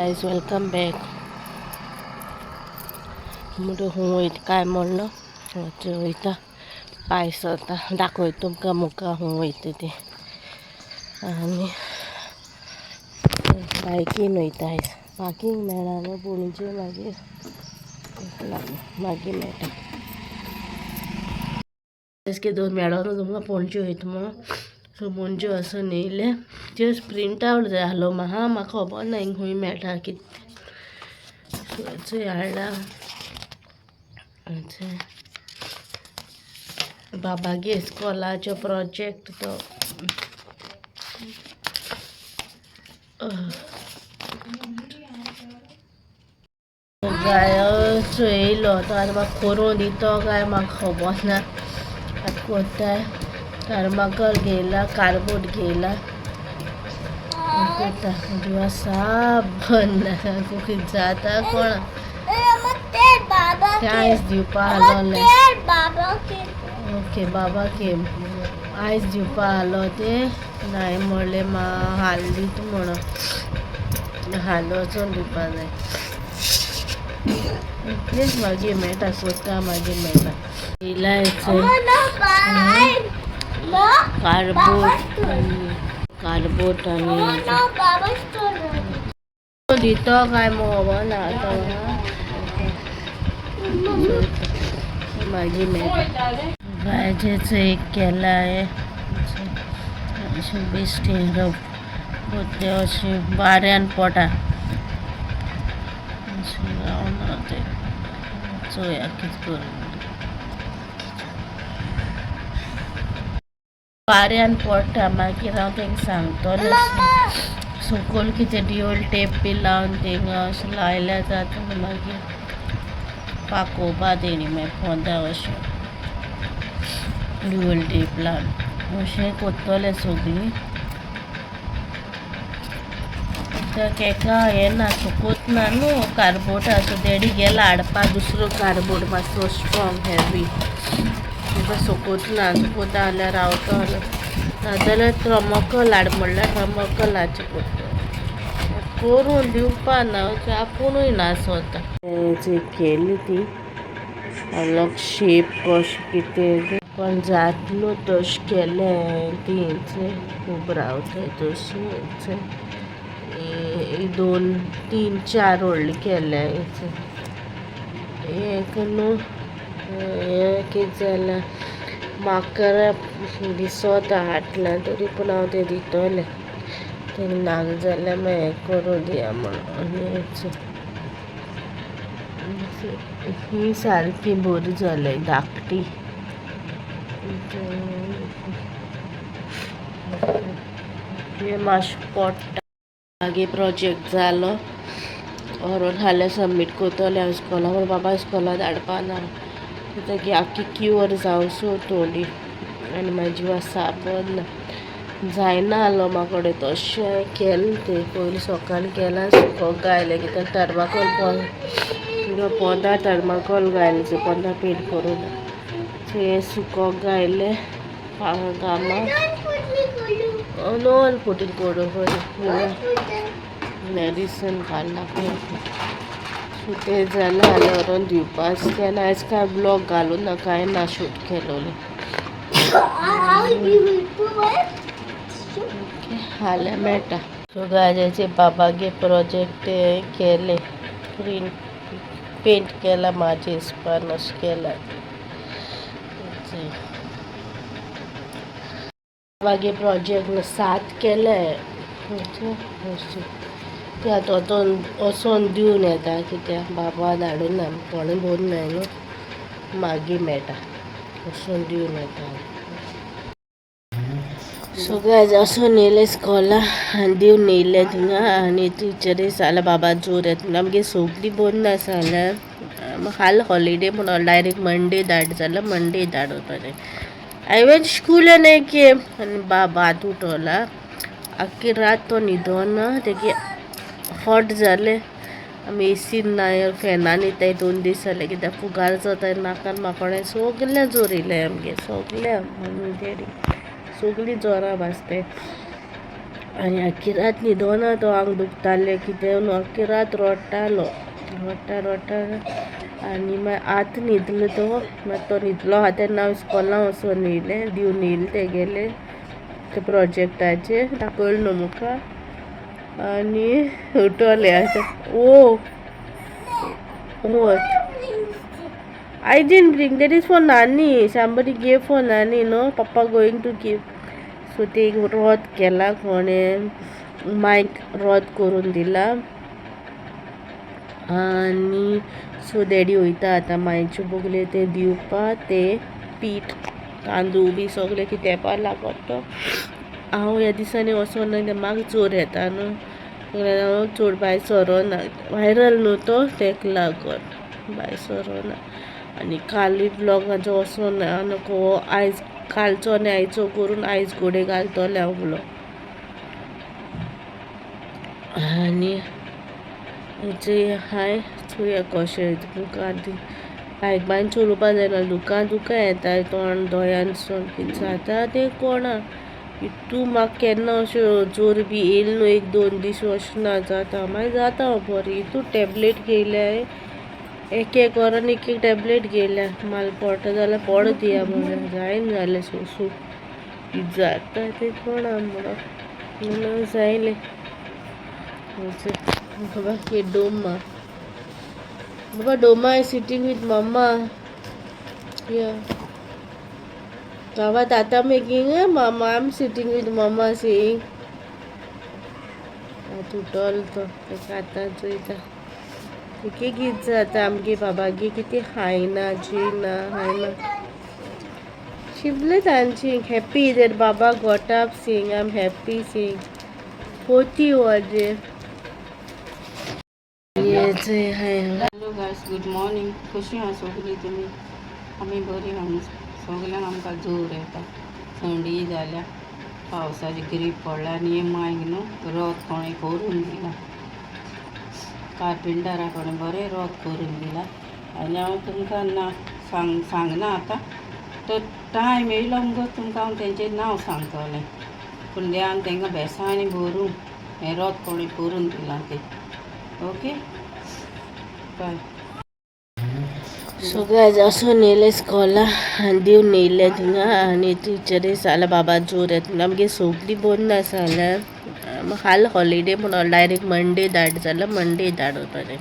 Guys, welcome back. म्हणटा खूंय वयता काय म्हणलो, वयता पांय सरता, दाखयता तुमकां मुखार खूंय वयता ती. आनी बायकीन वयता आयज, पार्कींग मेळना न्हू पणजे, मागीर मागीर मेळटा. कितें मेळोना तुमकां पणजे वयता म्हणून. सो पणजे वचून येयलें. जस्ट प्रिंट आवट जाय आसलो म्हाका, म्हाका खबर ना हिंगा खूंय मेळटा कितें. सो हाडला बाबागे इस्कॉलाचो प्रोजेक्ट तो. गायस येयलो तो आतां म्हाका करून दितो काय म्हाका खबर ना. आतां कोत्ताय, थर्माकॉल घेयला, कार्डबोर्ड घेयला, कोत्ता. जिवा साप बंद कितें जाता कोणा. ते आयज दिवपा आसलोलें. ओके बाबा केम आयज दिवपा आसलो ते नाय म्हणलें मा हाल दिता म्हणून, हाल वचोन दिवपा जाय. प्लीज मागीर मेळटा, कोत्ता मागीर मेळटा. येयला कार्डबोर्ड, कार्डबोर्ड आनी दितो काय खबर ना आतां. मागीर मेळटा. गायजेचो एक केला आहे अशें बेश्टें रब अशें वाऱ्यान पोटा अशें रावना तें, चोया कितें करूं. वाऱ्यान पोडटा, मागीर हांव तांकां सांगतलें. सकयल कितें ड्युअल टेप बी लावन थिंगा अशें लायल्यार जाता न्हू, मागीर पाकोवपा तेणी मागीर पोंदा अशें ड्युअल टेप लावन अशें कोत्तोलें सगळीं. कित्याक हेका हें ना, सुकोत ना न्हू कार्डबोर्ड. सो डॅडी गेला हाडपा दुसरो कार्डबोर्ड मातसो स्ट्रॉंग हेवी. तुका सुकोत ना, सुकोता जाल्यार रावतलो, नाजाल्यार थर्मोकोल हाड म्हणल्यार थर्मोकोलाचें कोत्तलो. करून दिवपा ना, आपुणूय ना स्वता. केली ती अलग शेप कशें कितें पण जात न्हू तशें केलें तीच खूब रावताय तशें. 2 3 4 व्हडले केले. एक न्हू हें कितें जालां म्हाका दिसता हाडलां तरी पूण हांव तें दितलें तें नाका जाल्यार मागीर हें करूं दिया म्हणून. ही सारकी बरी जाल्या धाकटी. हें मातशें पोडटा. मागीर प्रोजेक्ट जालो व्हरून हाल्यार सबमीट करतलें हांव इस्कॉला. पूण बाबा इस्कॉला धाडपा ना कित्याक आख्खी क्युअर जावसो थोडी आनी म्हाजी जिवा साप ना जायना आसलो म्हाका कडेन. तशें केलें तें पयलीं सकाळीं केलां, सुकोवंक घायलें कित्याक थर्माकोल पोंदा थर्माकोल घायलें, पोंदा पेंट करून. सो हें सुकोवंक घायलें घामा नॉन पुटींग करूं मेडिसन घालना. सो तें जालें हाल्यार व्हरोन दिवपा आसा तें. आनी आयज कांय ब्लॉग घालूं ना, कांय ना शूट केलोलें. हाल्यार मेळटा. सो गायजाचे बाबागे प्रोजेक्ट केले, प्रिंट पेंट केला म्हाजे हिसपान अशें केलां. बाबागे प्रोजेक्ट 7 केले ते आतां वचोन दिवन येता कित्याक बाबा धाडून ना, कोणूय बरी नाय न्हू, मागीर मेळटा, वचोन दिवन येता. सो गायज वचोन येयलें इस्कॉला आनी दिवन येयलें थिंगा. आनी टिचरी सांगलें बाबा जोर येता, आमगे सगळीं बरी ना सांगल्यार हाल हॉलिडे म्हणून डायरेक्ट मंडे धाड जाल्यार मंडे धाड वचपाचें. I went school आनी केम आनी बाबा आतां उठोला, आख्खी रात तो न्हिदोना, तेगे हॉट जालें. आमी एसीन ना फॅनान न्हिताय 2 दीस जाले कित्याक फुगार जाताय नाकान माकोडें सगळें जोर येयलें आमगे सगळ्या मम्मी डॅडी सगळीं जोरां भाजताय. आनी आख्खी रात न्हिदोना तो, आंग दुखतालें कितें न्हू, आख्खी रात रडटालो, रडटा रडटा. आनी मागीर आतां न्हिदलो तो. मागीर तो न्हिदलो आहा तेन्ना हांव इस्कोला वचोन येयलें, दिवन येयलें तेगेलें ते प्रोजेक्टाचेर दाखयलें न्हू मुखार. आनी उठोलें आतां. ओ what? I didn't bring. That is for Nani. Somebody gave for Nani, no? Papa going to give. So ते रोद केला कोणें, मायक रोद करून दिला. आनी सो डॅडी वयता आतां मायचे बगले ते दिवपा, ते पीठ तांदूळ बी सगळें कितें लागत तो. हांव ह्या दिसांनी वचोन ना, म्हाका जोर येता न्हू, हांव चड भायर सरोना. व्हायरल न्हू तो, तेका लागोन भायर सरोना. आनी कालूय ब्लॉगाचो वचोन नको, आयज कालचो आनी आयचो करून आयज घोडे घालतलें हांव ब्लॉग. आनी हांवें चोया कशें मुखार बायक बायन चलोवपा जायना, दुकां दुकां येता तोंड दोळ्यानसून कितें जाता तें कोणा. तूं म्हाका केन्ना अशें जोर बी येयल न्हू, एक दोन दीस अशें ना जाता, मागीर जाता हांव बरी. तूं टॅबलेट घेयल्या, एक एक वरान एक एक टॅबलेट घेयल्या. माल पडटा जाल्यार पड दिया म्हणून जायना जालें सोंसूं, कितें जाता तें कोणा म्हणून जायलें. बाबा हे डोमा, बाबा Doma is sitting with mama. Yeah. Baba Tata making a mama, I'm sitting with mama seeing. तुटल तो तेका आतां चोयता. कितें कितें जाता आमगे बाबागे, कितें खायना जेयना खायना. शिवले तांची happy that Baba got up, seeing I am happy seeing पोती वाजे. Hello guys, good morning. कशी आहा सगळीं तुमी? आमी बरीं आहा. सगल्यांक आमकां जोर येता, थंडी जाल्या, पावसाची ग्रीप पडला. आनी हे मायक न्हू रोद कोणें करून दिला, कार्पेंटरा कोणें बरें रोद करून दिला. आनी हांव तुमकां ना सांग सांगना आतां, तो टायम येयलो मुगो तुमकां हांव तेंचें नांव सांगतलें. पूण देवान तांकां बेसांनी भरूं, हें रोद कोणें करून दिलां तें. Okay, bye. So guys, वचोन येयलें इस्कोला आनी दिवन येयलें थिंगा. आनी टिचरी सांगलें बाबा जोर येता. आमगे सगळीं बंद आसा जाल्यार हाल हॉलिडे म्हणून डायरेक्ट मंडे धाड जाल्यार मंडे धाड वचपाचें.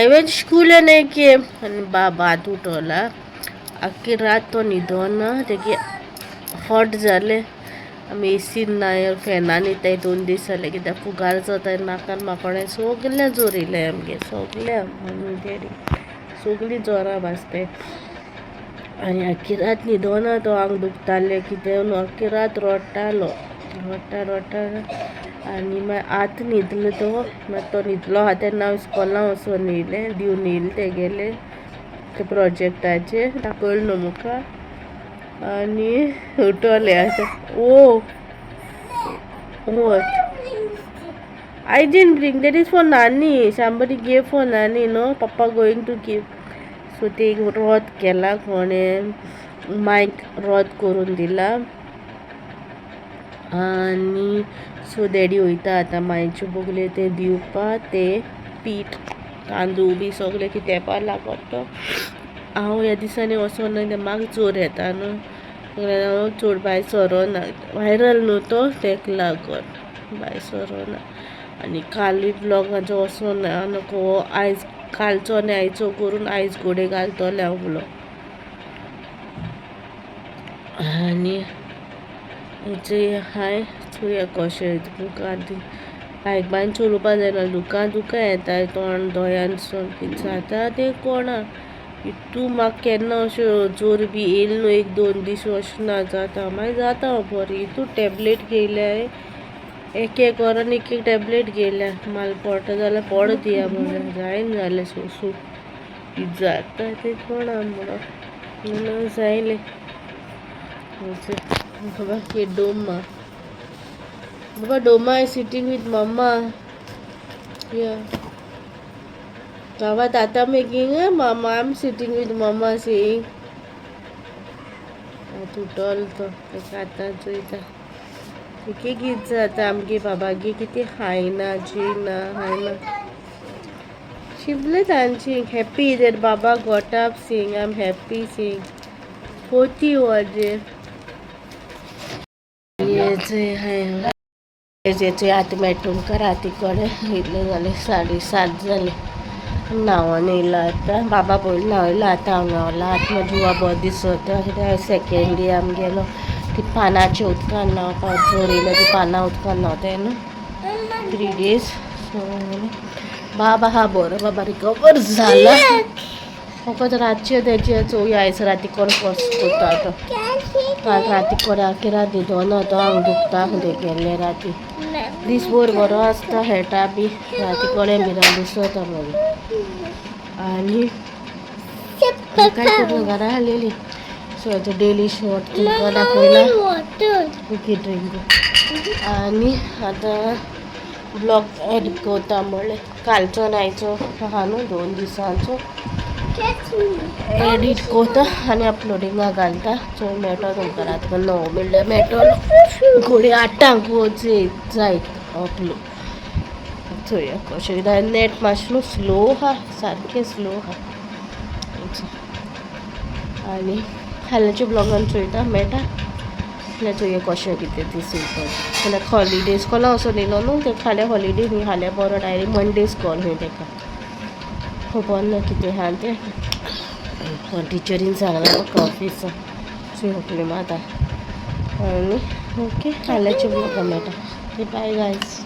I went school आनी I came. आनी बाबा आतां उठोला. आख्खी रात तो न्हिदोना, तेगे हॉट जालें. आमी एसीन ना फॅनान न्हिदताय 2 दीस जाले, कित्याक फुगार जाताय नाकान माकोड्या. सगल्या जोर येयले आमगे सगल्या, मम्मी डॅडी सगळीं जोरां भाजताय. आनी आख्खी रात न्हिदोना तो, आंग दुखतालें कितें न्हू, आख्खी रात रडटालो, रडटा रडटा. आनी मागीर आतां न्हिदलो तो. मागीर तो न्हिदलो आहा तेन्ना हांव इस्कोला वचोन येयलें, दिवन येयलें तेगेलें ते प्रोजेक्टाचेर दाखयलें न्हू मुखार. आनी उठोलें आतां. ओ what? I didn't bring. That is for Nani. Somebody gave for Nani, no? Papa going to give. So ते रोद केला कोणें, मायक रोद करून दिला. आनी सो डॅडी वयता आतां मायचे बगले ते दिवपा, ते पीठ तांदूळ बी सगळें कितें लागत तो. हांव ह्या दिसांनी वचोन ना, म्हाका जोर येता न्हू, हांव चड भायर सरोना. व्हायरल न्हू तो, तेका लागोन भायर सरोना. आनी कालूय ब्लॉगाचो वचोन नको, आयज कालचो आनी आयचो करून आयज घोडे घालतलें हांव ब्लॉग. आनी हांवें चोया कशें मुखार बायक बायन चलोवपा जायना, दुकां दुकां येता तोंड दोळ्यानसून कितें जाता तें कोणा. तूं म्हाका केन्ना अशें जोर बी येयल न्हू, एक दोन दीस अशें ना जाता, मागीर जाता हांव बरी. तूं टॅबलेट घेयल्या, एक एक वरान एक एक टॅबलेट घेयल्या. माल पडटा जाल्यार पड दिया म्हणून जायना जालें सोंसूं, कितें जाता तें कोणा म्हणून जायलें. बाबा हे डोमा, बाबा Doma is sitting with mama. Yeah. Baba Tata making a mama, I'm sitting with mama seeing. तुटल तो तेका आतां चोयता. की कितें जाता आमगे बाबागे कितें खायना जेयना खायना शिवले तांची happy that Baba got up sing I am happy sing 40 वजे हेजे आतां मेळटा तुमकां राती कडेन इतले जाले 7:30 जाले. न्हांवन येयला आतां बाबा पयलीं न्हांवयलो आतां हांव न्हांवला. आतां म्हज्या जिवा बरो दिसता कित्याक सेकेंड डे आमगेलो ती पानाच्या उदकान न्हांवपाक जोर येयलो ती पानां उदकान न्हांवताय न्हू 3 डेज. सो बाबा हा बरो, बाबा रिकवर जाला. फकत रातचें तेजें चोवया आयज राती कोण कसो करता तो. काल राती कोडा किरा न्हिदोना तो, आंग दुखता खंय गेल्ले राती. दीसभर बरो आसता खेळटा बी, राती कडेन भिरांत दिसता मागीर. आनी काय करून घरा हाडलेली. सो आतां डेली शॉर्ट तुमकां दाखयला ओके ड्रिंक. आनी आतां ब्लॉग एडिट करता म्हणलें कालचो आनी आयचो आहा न्हू 2 दिसांचो एडिट करता आनी अपलोडिंगाक घालता. सो मेळटलो तुमकां रात 9 म्हणल्यार मेळटलो, घोडये 8ांक जायत अपलोड. चोया कशें कित्याक नेट मातशें न्हू स्लो आहा, सारकें स्लो आहा. आनी फाल्यांच्या ब्लॉगान चोयता मेळटा. जाल्यार चोया कशें कितें ती चोयता. जाल्यार हॉलिडे स्कॉला वचोन येयलो न्हू ते फाल्यां हॉलिडे न्ही, फाल्यां बरो डायरेक्ट मंडे स्कॉल खंय तेका खबर ना कितें आहा तें. टिचरीन सांगलां म्हाका ऑफिसान चोय माता. आनी ओके फाल्यांच्या ब्लॉगान मेळटा. Bye guys.